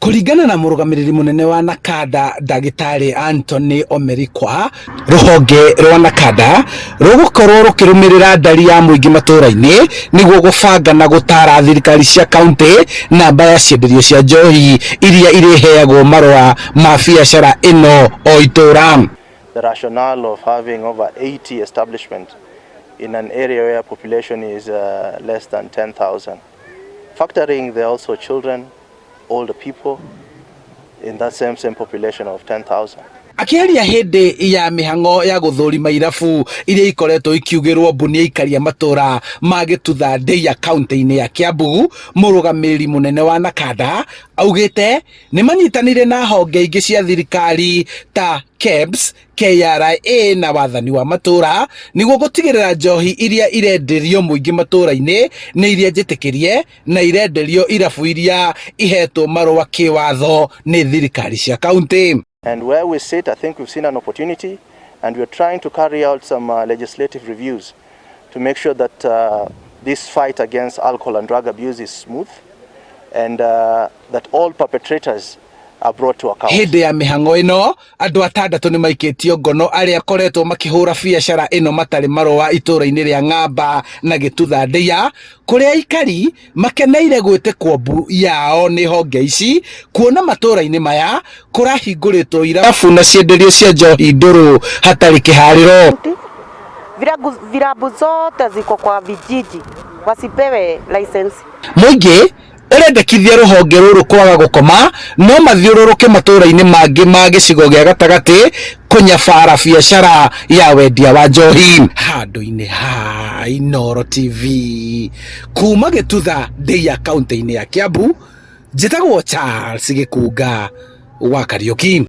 Kũringana na mũrũgamĩrĩri mũnene wa NACADA ndagĩtarĩ Anthony Omerikwa, rũhonge rwa NACADA rũgũkorwo rũkĩrũmĩrĩra ndari ya mũingĩ matũra-inĩ nĩguo gũbanga na gũtara thirikari cia kaunti namba ya cienderio cia njohi iria irĩheagwo marũa ma biacara ĩno o itũra. The rationale of having over 80 establishments in an area where population is less than 10,000. Factoring there are also children, older people in that same population of 10,000. Akĩaria hĩndĩ ya mĩhang'o ya gũthũrima irabu iria ikoretwo ikiugĩrwo mbu nĩ aikari a matũra ma Gĩtutha Ndeiya kaunti-inĩ ya Kiambu, mũrũgamĩrĩri mũnene wa NACADA augĩte nĩ manyitanĩire na honge ingĩ cia thirikari ta KEBS, KRA na wathani wa matũra nĩguo gũtigĩrĩra njohi iria irenderio mũingĩ matũra-inĩ nĩ iria njĩtĩkĩrie na irenderio irabu iria ihetwo marũa kĩwatho nĩ thirikari cia kaunti. And where we sit, I think we've seen an opportunity, and we're trying to carry out some legislative reviews to make sure that this fight against alcohol and drug abuse is smooth and that all perpetrators are brought to account. Hĩndĩ ya mĩhang'o ĩno andũ atandatũ nĩ maikĩtio ngono arĩa koretwo makĩhũra biacara ĩno matarĩ marũa itũra-inĩ rĩa Ng'amba na Gĩtutha Ndeiya, kũrĩa aikari makeneire gwĩtĩkwo mbu yao nĩ honge ici kuona matũra-inĩ maya kũrahingũrĩtwo irabu na cienderio cia njohi ndũrũ hatarĩ kĩharĩro. Vilabu zote ziko kwa vijiji, wasipewe license. Mũingĩ ũrendekithia rũhonge rũrũ kwaga gũkoma no mathiũrũrũke matũra-inĩ mangĩ ma gĩcigo gĩa gatagatĩ kũnyabara biacara ya wendia wa njohi. Handũ-inĩ ha Inooro TV kuma Gĩtutha Ndeiya kaunti-inĩ ya Kiambu, njĩtagwo Charles Gĩkunga wa Kariũki.